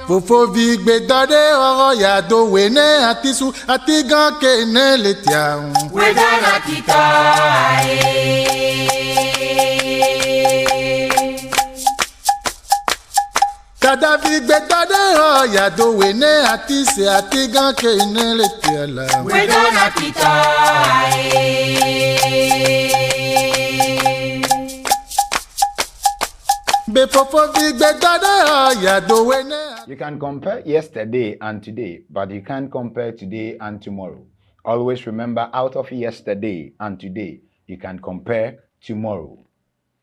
Fofovi gbedɔ ɖe xɔxɔ ya do wòe ne atisu atigã ke ne le tia. Wedana titɔ aye. Dadavi gbedɔ ɖe xɔ ya do wòe ne atise atigã ke ne le tia la. Wedana titɔ aye. Be fofovi gbedɔ ɖe xɔ ya do wòe ne. You can compare yesterday and today, but you can't compare today and tomorrow. Always remember, out of yesterday and today, you can compare tomorrow.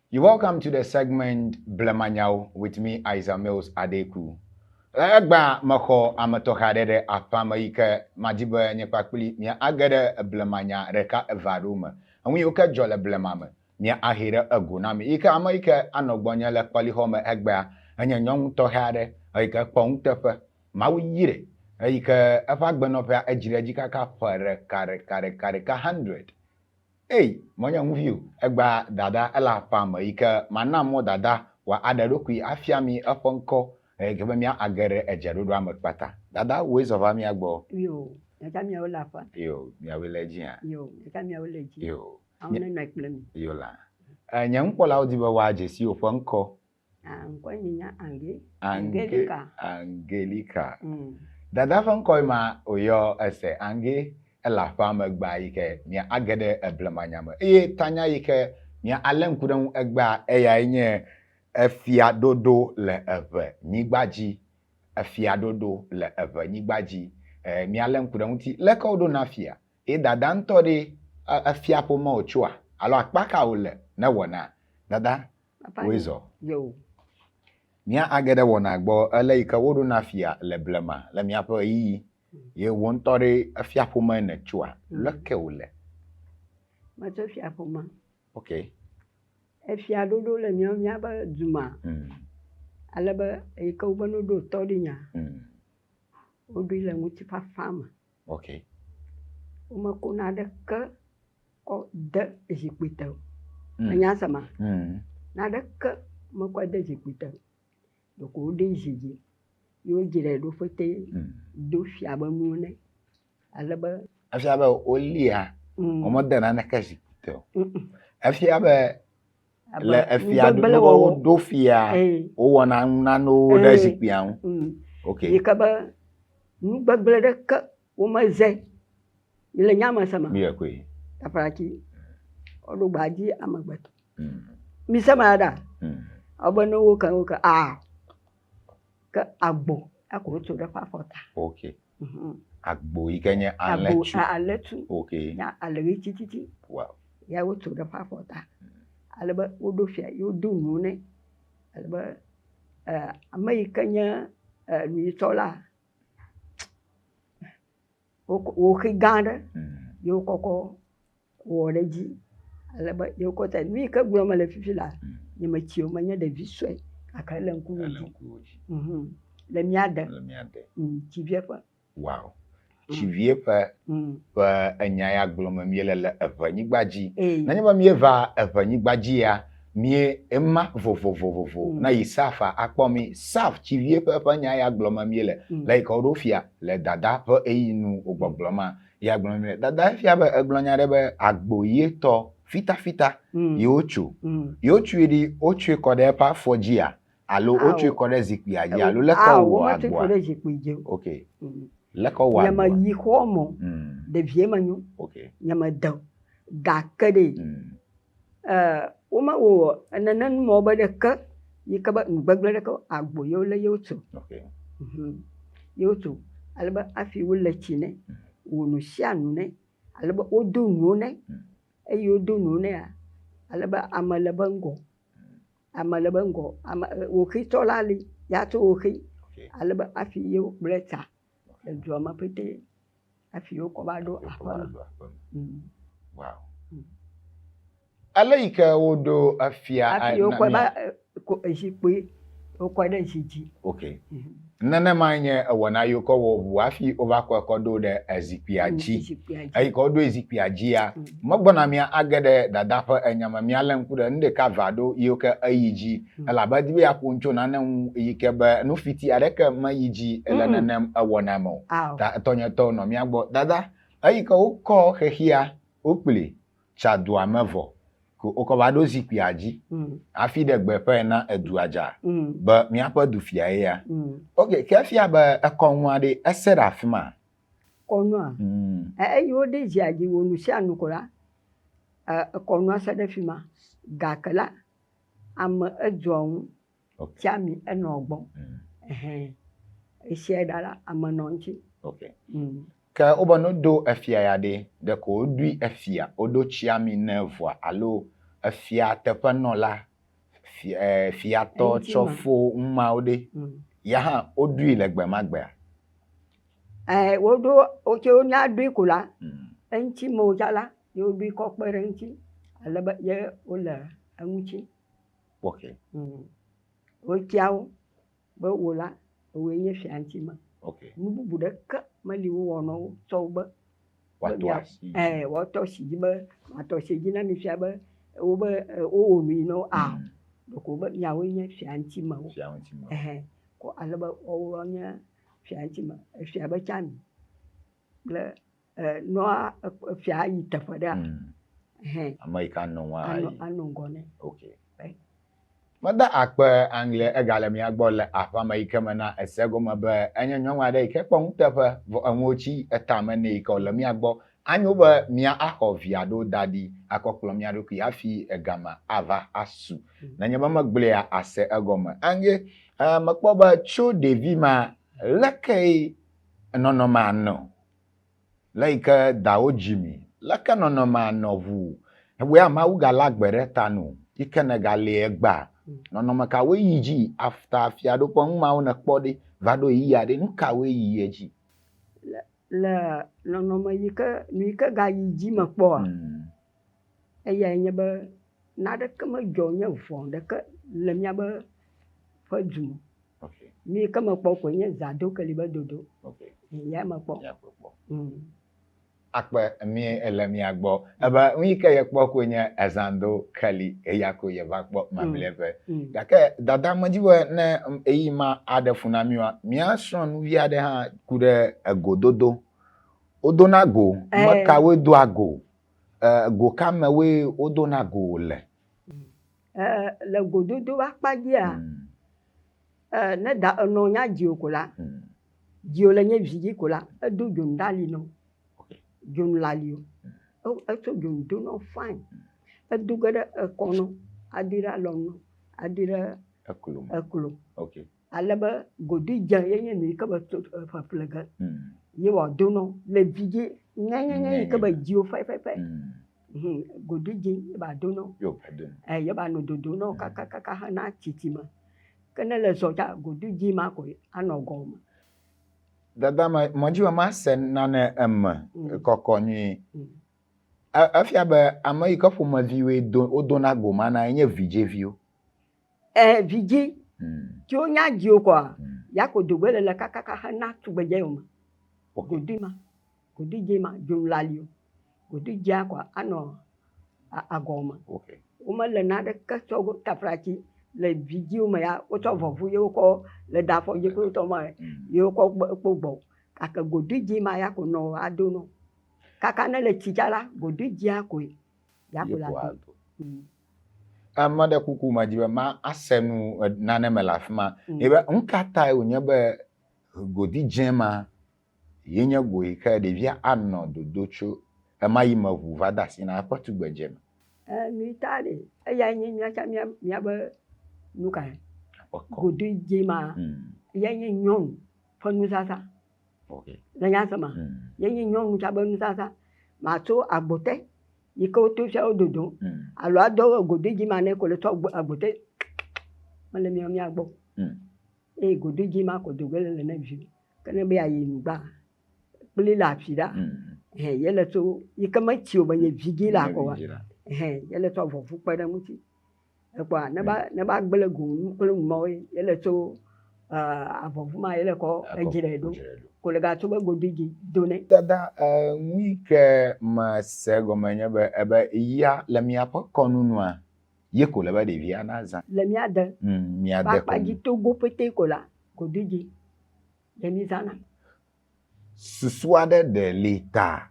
You're welcome to the segment Blemanyao with me, Isaac Mills Adeku. Le egbea mexɔ ame tɔxɛ aɖe ɖe aƒea me yi ke madi be nye kpakpli mía age ɖe blemanya ɖeka eve aɖewo me. Enu yiwo ke dzɔ le blema me, mía ahɛ ɖe ego na mi. Yi ke ame yi ke anɔ gbɔnye le kpɔlixɔ me egbea enye nyɔnu tɔxɛ aɖe eyi ke kpɔ nuteƒe. Mawu yrae eyi ke eƒe agbenɔƒea edzi ɖe edzi kaka ƒe ɖeka ɖeka ɖeka ɖeka hundred. Ei, menye nuvi o. Egbea dada ele aƒea me yi ke mana mɔ dada wòaɖe eɖokui afia mi eƒe ŋkɔ eye ke be mía age ɖe edzeɖoɖoa me kpata. Dada, wòe zɔ va mía gbɔ. Yo, ɖeka miawo le aƒea. Yo, miawoe le edzia? Yo, ɖeka miawo le edzi. Yo. Awo ne nɔ kple mi. Yo la. E, nye nukpɔlawo di be woadze si woƒe ŋkɔ. Ah, ŋkɔe nye nya Ange. Ange. Angelika. Angelika. Dada ƒe ŋkɔe ma wòyɔ ese. Ange ele aƒea me gbea yi ke mía age ɖe eblemanya me. Eye tanya yi ke mía alé ŋku ɖe ŋu egbea eyae nye efiaɖoɖo le eʋe nyigba dzi. Efiaɖoɖo le eʋe nyigba dzi. E, míalé ŋku ɖe eŋuti. Leke woɖona fia? Eye dada ŋutɔ ɖe, efia ƒome wòtsoa? Alo akpa ka wòle ne wɔna? Dada, Papa wòe nye. zɔ. Yo. Mía age ɖe wɔna gbɔ ele yi ke woɖona fia le blema le míaƒe ɣeyiɣi. Ye wò ŋutɔ ɖe efia ƒome nètsoa? Leke wòle? Metso fia ƒome. Ok. Efia ɖoɖo le míawo míaƒe duma. Ale be eyi ke wobe no ɖo tɔ ɖi nya. Woɖoe le ŋutifafa me. Ok. Womeko naɖeke kɔ de zikpui te o. Enya se ma? Naɖeke mekɔ de zikpui te o. Ɖeko woɖoe zi dzi. Ye wodzrae ɖo ƒete do fia be nuwo nɛ. Ale be. Efia be wolia, womede naneke zikpui te o. Efia be le efia ɖo ne woɖo fia, wowɔna nanewo ɖe zikpuia ŋu. Ok. Yi ke be nugbegblẽ ɖeke womeze le nya me se ma. Mi koe. Taflatsi woɖo gba dzi amegbetɔ. Mi se ma ɖa. Wobe ne wo ke wo ke aa ke agbo ako wotso ɖe eƒe afɔ ta. Ok. Agbo yi ke nye alẽtsu. Agbo alẽtsu. Ok. Nya alẽɣi tititi. Wow. Ya wotso ɖe eƒe afɔ ta. Ale be woɖo fia ye wodo nuwo nɛ. Ale be ame yi ke nye nuyitsɔ la woxi gã aɖe ye wokɔkɔ wɔ ɖe edzi. Ale be ye wokɔ ta nu yi ke gblɔm mele fifi la nye metsi o menye ɖevi sue gake ele ŋkunye dzi. Le mía de. Le mía de. Tsivieƒe. Wow. Tsivieƒe ƒe enya ya gblɔm míele le eʋenyigba dzi. Nenye be míeva eʋenyigba dzi ya, mie ema vovovovovo. Ne yi Safa akpɔ mi, Saf Tsivieƒe ƒe nya ya gblɔm míele. Le yi ke woɖo fia le dada ƒe ɣeyiɣi nu wògbɔgblɔ ma ya gblɔm míele. Dada efia be egblɔ nya ɖe be agbo ye tɔ fitafita ye wotso. Ye wotsoe ɖi, wotsoe kɔ ɖe eƒe afɔ dzia? Alo wotsoe kɔ ɖe zikpuia dzi alo leke wowɔ wometsɔe kɔ agboa? ɖe zikpui dzi o. Ok. Leke wowɔ Nye agboa? meyi xɔ me o. Ɖevie menyo. Ok. Nye mede o. Gake ɖe, womewɔ nene numɔ be ɖeke yi ke be nugbegblẽ ɖeke o. Agbo ye wolé ye wotso. Ok. Ye wotso. Ale be hafi wole tsi nɛ, wɔ nu sia nu nɛ. Ale be wodo nuwo nɛ. Eye wodo nuwo nɛa, ale be ame le be ŋgɔ. Ame le be ŋgɔ. Ame woxitɔ la li ya tso woxi. Ale be hafi ye wokplɔe tsa le dua me ƒete hafi wokɔ va ɖo aƒe me. Wow. Ale yi ke woɖo efia Hafi wokɔe va ko zikpui. Wokɔe ɖe zi dzi. Ok. Nenemae nye ewɔna yi wokɔ wɔ ʋu hafi wova kɔe kɔ ɖo ɖe ezikpuia dzi. Zikpuia dzi. Eyi ke woɖoe zikpuia dzia, megbɔna mía age ɖe dada ƒe enya me míalé ŋku ɖe nu ɖeka eve aɖewo yiwo ke eyi dzi elabe edi be yeaƒo nu tso nane ŋu yi ke be nufiti aɖeke meyi dzi le nenem ewɔna me o. Ao. Ta etɔnyetɔwo nɔ mía gbɔ. Dada, eyi ke wokɔ xexia, wokpli tsa dua me vɔ ko wokɔ va ɖo zikpuia dzi hafi ɖe gbeƒãe na edua dza be míaƒe dufia ye ya. Ok, ke efia be ekɔnu aɖe ese ɖe afi ma? Kɔnua? Eyi woɖe zia dzi wɔ nu sia nu ko la, ekɔnua se ɖe fi ma. Gake la, ame edzɔa ŋu tsia ami enɔ gbɔ. Ɛhɛn. Esia ɖa la, ame nɔ ŋuti. Ok. Ke wobe ne woɖo efia ya ɖe, ɖeko woɖoe efia, woɖo tsi ami ne vɔa alo efia teƒenɔla, fiatɔ tsɔ fo numawo ɖe, ya hã woɖoe le gbe ma gbea? Ɛ, woɖo, wotse wonya ɖoe ko la, eŋuti me wotsa la, ye woɖoe kɔ kpe ɖe eŋuti ale be ye wole eŋuti. Ok. Wotia wo be wò la, ewòe nye fia ŋuti me. Ok. Nu bubu ɖeke meli wowɔ na wo tsɔ wo be Woatɔ asi dzi. Ɛ, woatɔ asi dzi be woatɔ asi dzi na mi fia be wobe wowɔ nu yi na wo. A ɖeko wobe miawoe nye fia ŋuti mewo. Fia ŋuti mewo. Ɛhɛ. Ko ale be woawo nye fia ŋuti me. Efia be tsa mi kple nɔa efia yi teƒe ɖea. Ɛhɛ. Ame yi ke anɔ ŋua ayi. Anɔ ŋgɔ nɛ. Ok. Meda akpe Angle egale mía gbɔ le aƒea me yi ke me na ese gɔme be enye nyɔnu aɖe yi ke kpɔ nuteƒe vɔ enuwo tsi etame nɛ yi ke wòle mía gbɔ. Anyo be mía axɔ via ɖo da ɖi akɔ kplɔ mía ɖokui hafi egama ava asu. Nenye be megblɔea ase egɔme. Ange, mekpɔ be tso ɖevi ma lekee nɔnɔmea nɔ? Le yi ke dawo dzi mi, leke nɔnɔmea nɔ ʋuu? Ewɔe Mawu gale agbe ɖe ta no yi ke nègali egbea. Nɔnɔme kawoe yi dzi after fiaɖuƒe nu mawo nèkpɔ ɖi va ɖo ɣeyiɣi aɖe? Nu kawoe yi edzi? Le, le nɔnɔme yi ke, nu yi ke gayi dzi mekpɔa, eyae nye be naneke medzɔ nye vɔ̃ ɖeke le míabe ƒe du me. Okay. Nu yi ke mekpɔ koe nye zadokeli be dodo. Okay. Ya mekpɔ. Ya kpɔ. Akpe mi ele mia gbɔ. Ebe nu yi ke yekpɔ koe nye ezandokeli eya ko yeva kpɔ mamlɛ ƒe. Gake dada medzi be ne eyi ma aɖe fu na mía, míasrɔ̃ nu vi aɖe hã ku ɖe egododo. Wodona go. Me kawoe doa go? Go ka mewoe wodona go le? Le gododo ƒe akpa dzia, ne da enɔ nya dziwò ko la, dziwò le nye vi dzi ko la, edo dzonu ɖe ali nɔ. Dzonu le ali o. Etsɔ dzonu do nɔ fine. Edo ge ɖe ekɔ nɔ, adoe ɖe alɔnu nɔ, adoe ɖe eklo. Ale be godoe dze ye nye nu yi ke be tso ƒeƒle ge. Ye wòado nɔ le vi dzi ŋɛŋɛŋɛ yi ke be dziwò fɛfɛfɛ. Godoe dze ye ba do nɔ. Ye ba nɔ dodo nɔ kakakaka hena tsitsime. Ke ne le zɔ tsa godoe dze ma koe anɔ gɔme. Dada me medzi be mase nane eme kɔkɔ nyuie. Efia be ame yi ke ƒomeviwoe do wodona go ma na nye vidzɛviwo. Vidzĩ tso wonya dziwò kɔa, ya ko dogbe le le kakaka hena tugbedze yome. Godoe ma, godoe dze ma, dzonu le ali o. Godoe dzea kɔa anɔ agɔme. Womele naneke tsɔ go taflatsi le vidzĩwo me ya wotsɔ vɔvu ye wokɔ le da afɔ dzi kple wotɔ ma ye wokɔ kpo gbɔ. Gake godoe dzi ma ya ko nɔ ado nɔ. Kaka ne le tsi tsa la, godoe dzea koe ya ko la do. Ame ɖe kuku me dzi be ma ase nu nane me le afi ma. Ye be nu ka tae wònye be godi dzẽ ma ye nye go yi ke ɖevia anɔ dodo tso ema yi me ʋu va de asi na eƒe tugbedze me? Nu yi ta ɖe, eyae nye míatsã míabe nu kae? Godi dzẽ ma, eyae nye nyɔnu ƒe nuzazã. Le nya se ma, ye nye nyɔnu tsã be nuzazã. Matso agbote yi ke woto fia wo dodo alo adɔ godoe dzi ma ne ko le tsɔ agbote mele mía mía gbɔ. Eye godoe dzi ma ko doge le le ne vi. Ke ne be yeayi nugba kpli le afi ɖa, hɛ ye le tso yi ke metsi o be nye vi dzi le akɔ wa, hɛ ye le tsɔ vɔvu kpe ɖe ŋuti. Ekpɔa ne ba ne ba gblẽ go nu kple nu mawo ye le tso avɔvu ma ye le kɔ edzrae ɖo. Ko le gatso be godui dzi do nɛ. Dada, nu yi ke mese gɔme nye be ebe ya le miaƒe kɔnu nua, ye ko le be ɖevia nazã. Le mía de. Mía de kɔnu. Akpa dzi Togo pete ko la, godui dzi ye mi zãna. Susu aɖe ɖe li ta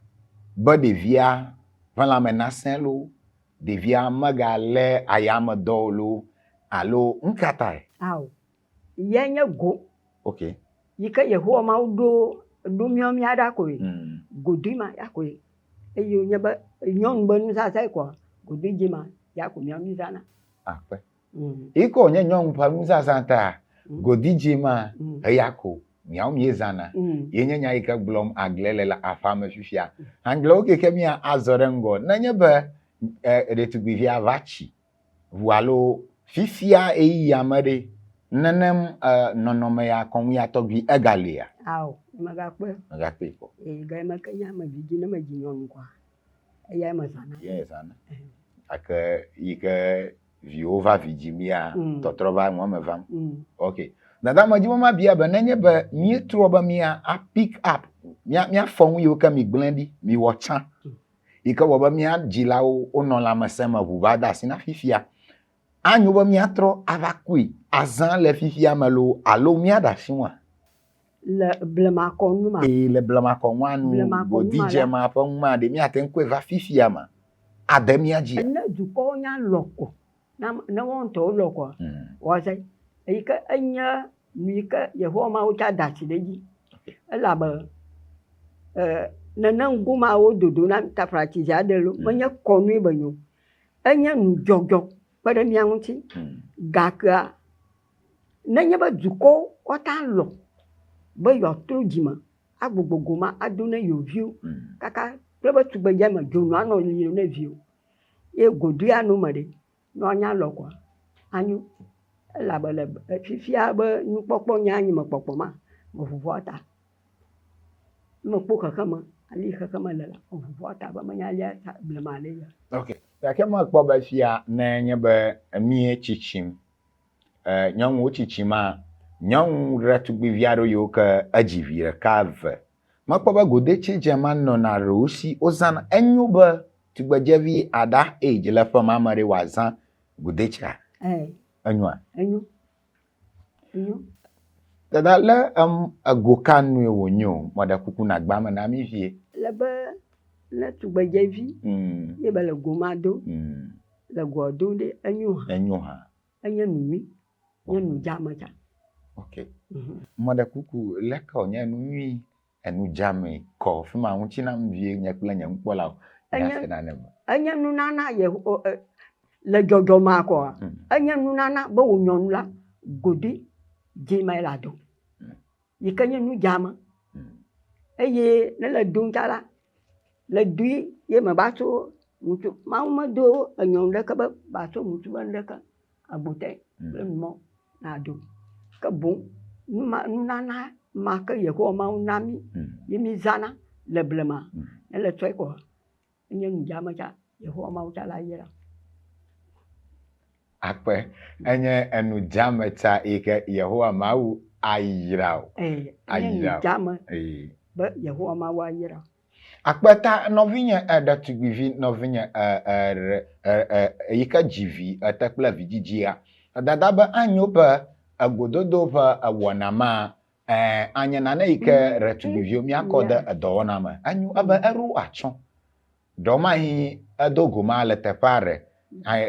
be ɖevia ƒe lãme nasẽ loo, ɖevia megalé ayamedɔ o loo alo nu ka tae? Ao, ye nye go. Ok. Yi ke Yehowa Mawu ɖo ɖo míawo mía ɖa koe. Godui ma ya koe. Eye wònye be nyɔnu be nuzazã koa, godui dzi ma ya ko míawo mízãna. Akpe. Yi ke wònye nyɔnu ƒe nuzazã ta, godidzi ma, eya ko miawo miezãna. Ye nye nya yi ke gblɔm Agble le le aƒea me fifia. Aglewo keke mía azɔ ɖe ŋgɔ nenye be ɖetugbivia va tsi ʋu alo fifia ɣeyiɣia me ɖe, nenem nɔnɔme ya kɔnu ya tɔgbi egalia? Ao, megakpɔe. Megakpɔe kpɔ. Ee, ga yi me ke nye ame vidzi ne medzi nyɔnu koa, eyae mezãna. Eyae zãna. Gake yi ke viwo va vi dzi mía mm. tɔtrɔ va nua me vam. Mm. Ok. Dada me dzi be mabia be nenye be míetrɔ be mía a pick up mía míafɔ nu yiwo ke mi gblẽ ɖi mi wɔ tsã mm. yi ke wɔ be mía dzilawo wonɔ lãmesẽ me ʋu va de asi na fifia anyo be míatrɔ ava kui azã le fifia me loo alo míaɖe asi ŋua? Le blemakɔnu ma. Ee, le blemakɔnua nu, godzidze ma ƒe nu ma, ɖe míate ŋu kɔe va fifia ma? Ade mía dzia? Ne dukɔwo nya lɔ ko, ne woawo ŋutɔwo lɔ koa, woazãe. Eyi ke enye nu yi ke Yehowa Mawu tsã da asi ɖe edzi. Elabe nenem ŋgo mawo dodo na taflatsi aɖe loo, menye kɔnue be nyo o. Enye nudzɔdzɔ kpe ɖe mía ŋuti. Gakea, Nenye be dukɔwo katã lɔ̃ be yewoatrɔ dzime agbugbɔ go ma ado ne yewo viwo kaka kple be tugbedze me dzonu anɔ li ne viwo ye godoe anɔ eme ɖe, ne woanya lɔ̃ koa, anyo. Elabe le fifia be nukpɔkpɔ nye anyi me kpɔkpɔ ma, meʋuʋua ta. Ne mekpɔ xexeme, ale yi xexeme le la, meʋuʋua ta be menye alea blema le ya. Ok, gake mekpɔ be fia ne nye be mie tsitsim nyɔnuwo tsitsi ma, nyɔnu ɖetugbivi aɖewo yiwo ke edzi vi ɖeka eve. Mekpɔ be godetsi dze ma nɔna ɖewo si wozãna. Enyo be tugbedzevi aɖa age le ƒe ma me ɖe wòazã godetsia? Enyoa? Enyo. Enyo. Dada, le ego ka nue wònyo? Meɖe kuku nàgba eme na mí vie. Le be ne tugbedzevi ye be le go ma do, le goa dom ɖe, enyo hã. Enyo hã. Enye nu nyui, nye nu dzeame tsã. Ok. Meɖe kuku, leke wònye nu nyui, enu dzeame kɔ fi ma ŋuti nam vie nye kple nye nukpɔlawo míase nane me. Enye nunana Yehowa, le dzɔdzɔmea kɔa, enye nunana be wò nyɔnu la godui dzi ma la do. Yi ke nye nu dzeame. Eye ne le dom tsã la, Le dui ye me ba tso ŋutsu. Mawu medo enyɔ ɖeke be ba tso ŋutsu be nuɖeke agbotɛ kple numɔ nado. Ke boŋ numa nunana ma ke Yehowa Mawu na mí ye mí zãna le blema. Ne le tsɔe kɔa, enye nudzeame tsa Yehowa Mawu tsa la yra. Akpe. Enye enudzeame tsa yi ke Yehowa Mawu ayra wò. Ee, enye nudzeame be Yehowa Mawu ayra wò. Akpe ta nɔvinye ɖetugbivi, nɔvinye yi ke dzi vi ete kple vidzidzia. Dada be anyo be egododo ƒe wɔna ma anye nane yi ke ɖetugbiviwo míakɔ de edɔwɔna me. Enyo ebe eɖo atsyɔ̃. Ɖewomahi edo go ma le teƒe aɖe,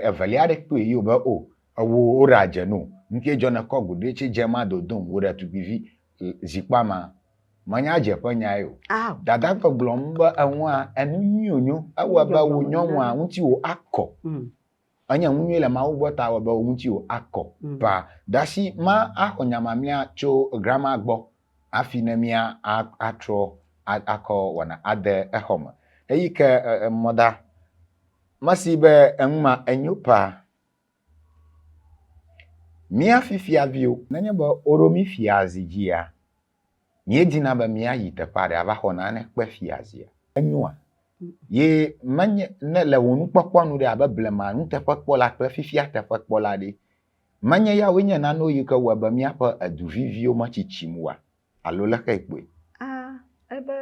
evelia aɖe kpɔe yi wòbe o, ewò woɖe adze no. Ŋkee dzɔ nèkɔ godoetsi dze ma dodom wò ɖetugbivi zikpɔa ma. Menya dze ƒe nyae o. Dada gbɔgblɔm be eŋua enu nyui wònyo. Ewɔe be wò nyɔnua ŋutiwò akɔ. Enye nu nyui le Mawu gbɔ ta wɔ be wò ŋutiwò akɔ. Pa ɖasi ma axɔ nya mamlɛa tso grama gbɔ hafi ne mía atrɔ akɔ wɔna ade exɔ me. Eyi ke mɔda mesi be enu ma enyo pa. Mía fifia viwo, nenye be woɖo mí fia zi dzia, míedina be míayi teƒe aɖe ava xɔ nane kpe fia zia. Enyoa? Ye menye ne le wò nukpɔkpɔ nu ɖe abe blema nuteƒekpɔla kple fifia teƒekpɔla ɖe, menye yawoe nye nanewo yi ke wɔe be míaƒe eduviviwo metsitsim oa? Alo leke kpɔe? Ah, ebe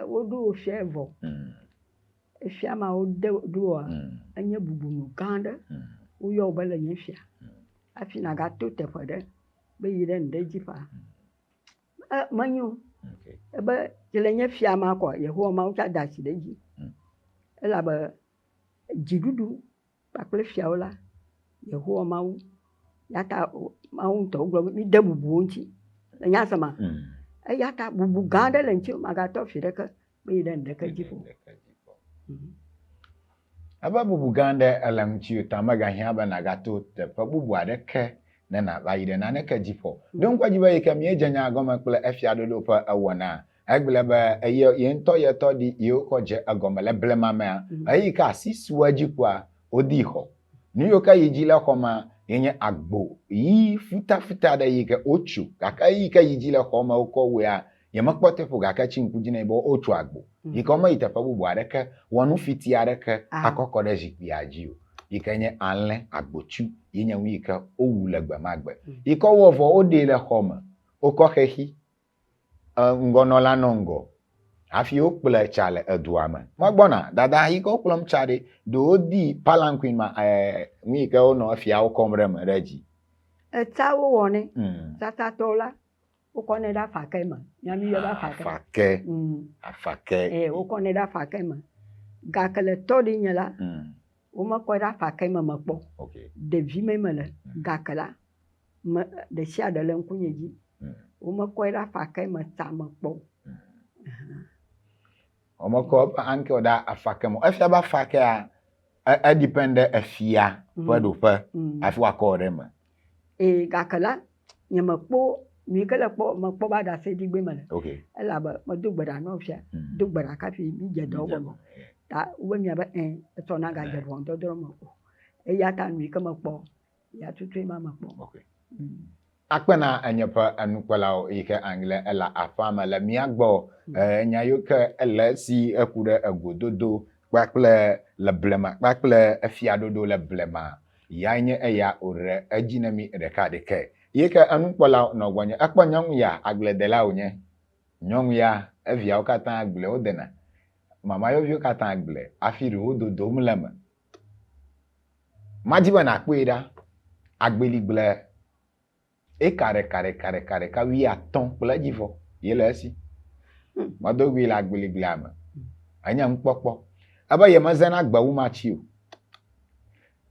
woɖo wò fiae vɔ. Efia ma wode ɖoa, enye bubunu gã aɖe. Woyɔ wò be le nye fia. Hafi nàgato teƒe ɖe be yi ɖe nu ɖe dzi ƒaa. Menyo. Ebe tsi le nye fia ma kɔa, Yehowa Mawu tsa da asi ɖe edzi. Elabe dziɖuɖu kpakple fiawo la, Yehowa Mawu ya ta Mawu ŋutɔ gblɔ be mide bubu wo ŋuti. Le nya se ma? Eya ta bubu gã aɖe le ŋuti magatɔ fi ɖeke be yi ɖe nu ɖeke dzi o. Ebe bubu gã aɖe ele ŋuti o ta megahiã be nàgato teƒe bubu aɖeke ne nàva yi ɖe naneke dzi ƒo. Ɖo ŋku edzi be yi ke míedze nya gɔme kple efiaɖoɖo ƒe ewɔna, egblɔ be eye ye ŋutɔ ye tɔ ɖi yewokɔ dze egɔme le blema mea, eyi ke asi su edzi kpoa, wodii xɔ. Nu yiwo ke yi dzi le xɔ ma ye nye agbo ɣi futafuta ɖe yi ke wotso gake eyi ke yi dzi le xɔ me wokɔ wɔea, nyemekpɔ teƒe o gake etsi ŋku dzi nɛ be wotso agbo yi ke womeyi teƒe bubu aɖeke wɔ nu fiti aɖeke akɔ kɔ ɖe zikpuia dzi o yi ke nye alẽ agbotsu ye nye nu yi ke wowu le gbe ma gbe. Yi ke wowɔ vɔ woɖee le xɔ me, wokɔ xexi ŋgɔnɔla nɔ ŋgɔ hafi wokplɔe tsa le edua me. Megbɔna dada yi ke wokplɔm tsa ɖe, ɖewo di palanquin ma nu yi ke wonɔ efiawo kɔm ɖe eme ɖe edzi. Etsa wowɔnɛ. Tsatsatsatɔwo la, wokɔnɛ ɖe afakɛ me. Mía mi yɔ be afakɛ. Afakɛ. Afakɛ. Ee, wokɔnɛ ɖe afakɛ me. Gake le tɔ ɖe nye la, womekɔe ɖe afakɛ me mekpɔ. Ɖevi me mele. Gake la, me ɖe sia ɖe le ŋkunye dzi. Womekɔe ɖe afakɛ me ta mekpɔ o. Womekɔ eƒe aŋkɛ ɖe afakɛ me o. Efia be afakɛa, edepend ɖe efia ƒe ɖoƒe hafi woakɔ ɖe eme. Ee, gake la, nye mekpɔ nu yi ke le kpɔ mekpɔ be aɖaseɖigbe mele. Elabe medo gbe ɖa na fia, do gbe ɖa kafi mi dze dɔ gɔme. Ta wobe mia be ɛ etsɔ na gadze ʋɔnudɔdrɔ̃ me o. Eya ta nu yi ke mekpɔ ya tutue ma mekpɔ. Akpe na enye ƒe enukpɔlawo yi ke angle ele aƒea me le mía gbɔ. Enya yiwo ke ele esi eku ɖe egododo kpakple le blema kpakple efiaɖoɖo le blema yae nye eya wòɖe edzi na mí ɖeka ɖekae. Yi ke enukpɔlawo nɔ gbɔnye. Ekpɔ nyɔnu ya agbledela wònye. Nyɔnu ya eviawo katã agble wodena. Mamayɔviwo katã agble hafi ɖewo dodom le eme. Madi be nàkpɔe ɖa. Agbeligble eka ɖeka ɖeka ɖeka ɖeka wuiatɔ̃ kple edzivɔ ye le esi. Medo goe le agbeligblea me. Enye nukpɔkpɔ. Ebe yemezãna gbewumatsi o.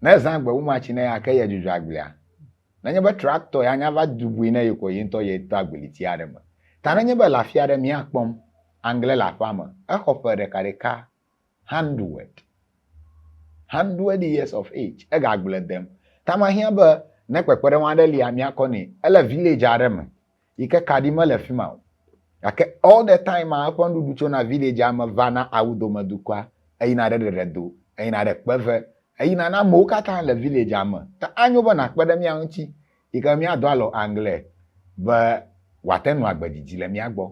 Ne ezã gbewumatsi ne ya ke ye dzudzɔ agblea. Nenye be tractor ya nya va dubui ne ye ko ye ŋutɔ ye tɔ agbeliti aɖe me. Ta nenye be le afi aɖe míakpɔm angle le aƒea me, exɔ ƒe ɖeka ɖeka 100 years of age, ega agble dem. Ta mahiã be ne kpekpeɖeŋu aɖe lia míakɔ nɛ. Ele village aɖe me yi ke kaɖi mele fi ma o. Gake all the time a eƒe nuɖuɖu tsona villagea me vana awu dome dukɔa, eyina ɖe ɖeɖedo, eyina ɖe kpeve, eyina na amewo katã le villagea me. Ta anyo be nàkpe ɖe mía ŋuti yi ke míado alɔ angle be wòate ŋu agbe didi le mía gbɔ.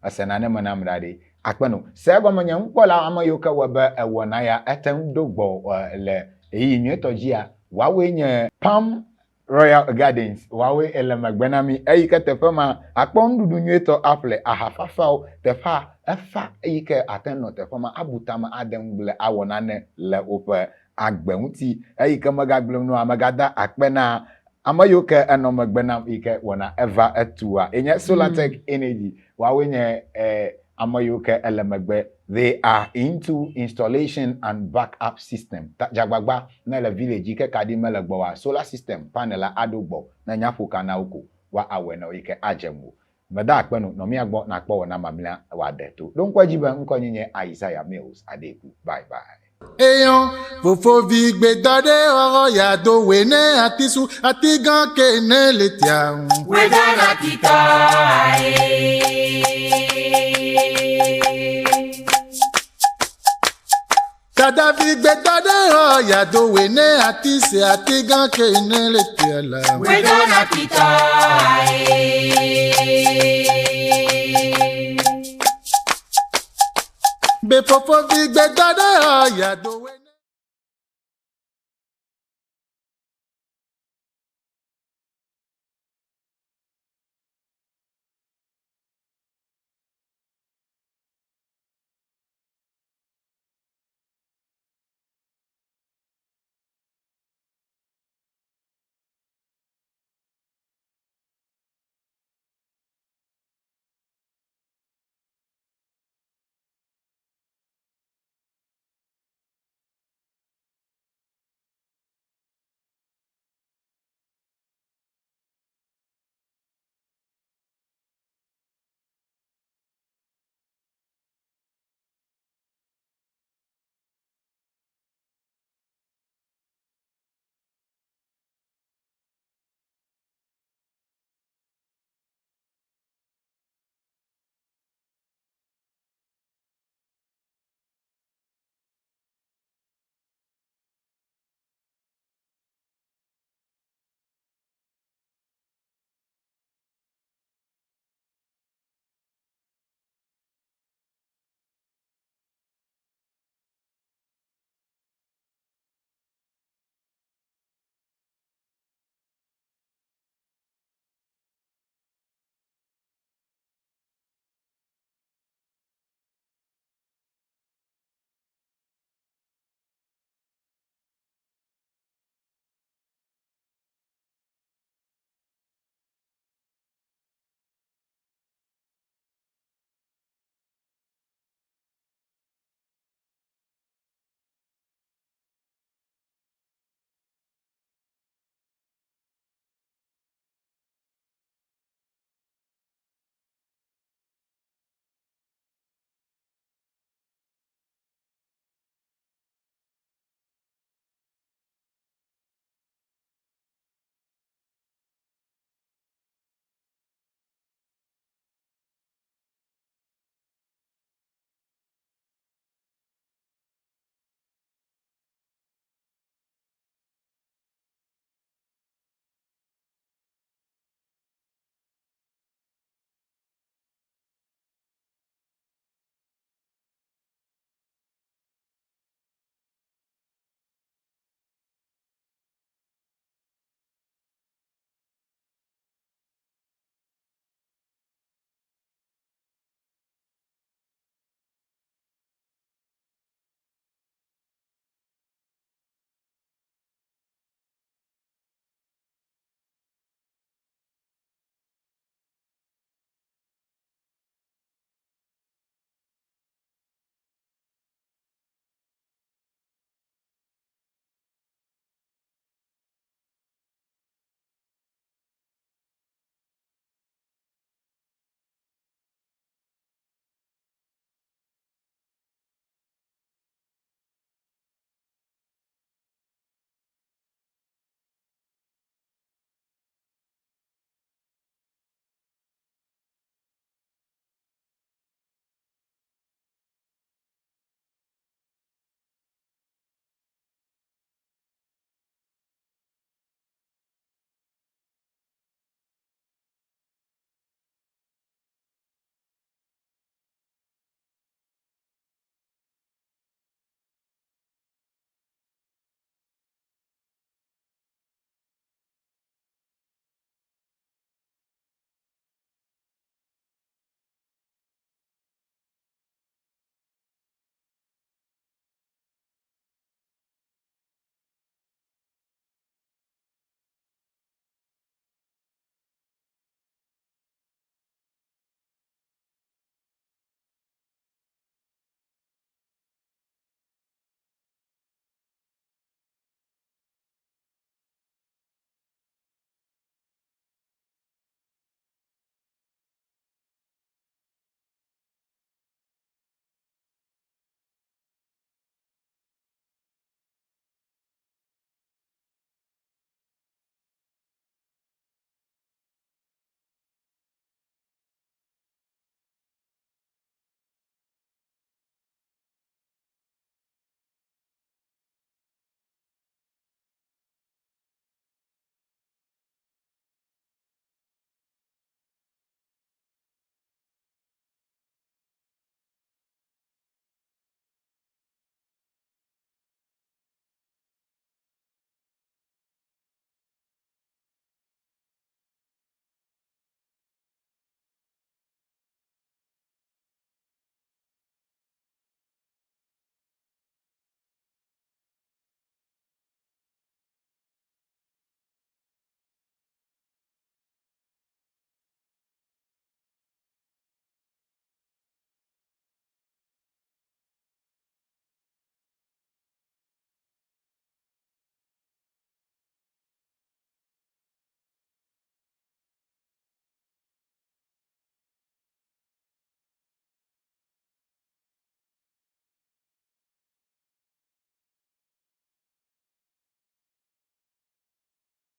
Ese nane me nam ɖa ɖe. Akpe no. Se egɔme nye nukpɔla ame yiwo ke wɔe be ewɔna ya ete ŋu do gbɔ le ɣeyiɣi nyuietɔ dzia, woawoe nye Palm Royal Gardens, woawoe ele megbe na mí. Eyi ke teƒe ma, àkpɔ nuɖuɖu nyuietɔ aƒle, aha fafawo. Teƒea efa eyi ke àte ŋu nɔ teƒe ma abu tame ade ŋugble awɔ nane le woƒe agbe ŋuti. Eyi ke megagblɔm nua, megada akpe na ame yiwo ke enɔ megbe nam yi ke wɔna eva etua. Enye Solartech Energy, woawoe nye ame yiwo ke ele megbe. They are into installation and backup system. Ta dzagbagba ne le village yi ke kaɖi mele gbɔ oa, solar system panel la aɖo gbɔ ne nya ƒo ka na wo ko woa awɔe na wo yi ke adze ŋuwò. Meda akpe no, nɔ mía gbɔ nakpɔ wɔna mamlɛa wòade to. Ɖo ŋku edzi be ŋkɔnye nye Isaiah Mills Adeku. Bye bye. Eyɔ fofovi gbedɔ ɖe ɔrɔ ya do we ne atisu atigã ke ne le tia. Wedana titɔ ae. Dadavi gbedɔ ɖe ɔrɔ ya do we ne atise atigã ke ne le tia la. Wedana titɔ ae. Be fofovi gbedɔ ɖe xɔ ya do we.